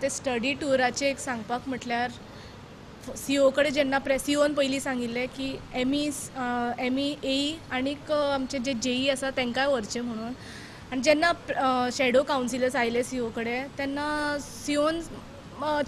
ते स्टडी टुराचें एक सांगपाक म्हटल्यार सीओ कडेन जेन्ना सीओन पयलीं सांगिल्लें की एमई एमई एई आनीक आमचे जे जेई आसा तांकांय व्हरचें म्हणून. आनी जेन्ना शॅडो कावन्सिलर्स आयले सीओ कडेन तेन्ना सीओन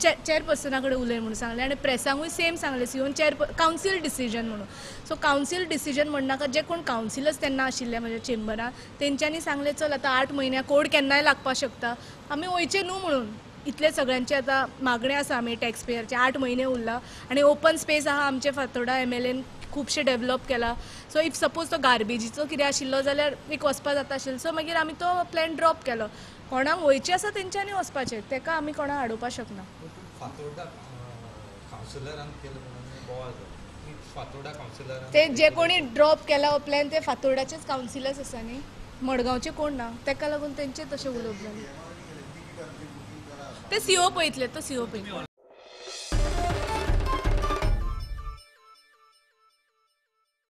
चेअरपर्सना कडेन उलय म्हणून सांगलें आनी प्रेसांकूय सेम सांगलें सीओन चेअर कावन्सील डिसिजन म्हणून. सो कावन्सील डिसिजन म्हणनाका, जे कोण कावन्सिलर्स तेन्ना आशिल्ले म्हज्या चेंबरान तेंच्यांनी सांगलें चल आतां 8 म्हयन्या कोड केन्नाय लागपाक शकता, आमी वयचें न्हू म्हणून. इतले सगळ्यांचे आतां मागणें आसा आमी टॅक्स पेयरचे, 8 म्हयने उरला आनी ओपन स्पेस आहा आमचे फातोर्डा एमएलएन खुबशें डेवलप केला. सो if suppose तो गार्बेजीचो कितें आशिल्लो जाल्यार एक वचपा जाता आशिल्लो. सो मागीर आमी तो प्लॅन ड्रॉप केलो. कोणाक वयचें आसा तेंच्यांनी वचपाचें, तेका आमी कोणाक आडोवपाक शकना. फातोर्डा कावन्सिलरान केलें म्हणून बोवाळ जालो. फातोर्डा कावन्सिलरान ते जे कोणी ड्रॉप केला हो प्लॅन ते फातोर्डाचेच कावन्सिलर्स आसा न्ही, मडगांवचे कोण ना, तेका लागून तेंचें तशें उलोवप जालें. ते सीओ पळयतले, तो सीओ पळयतले.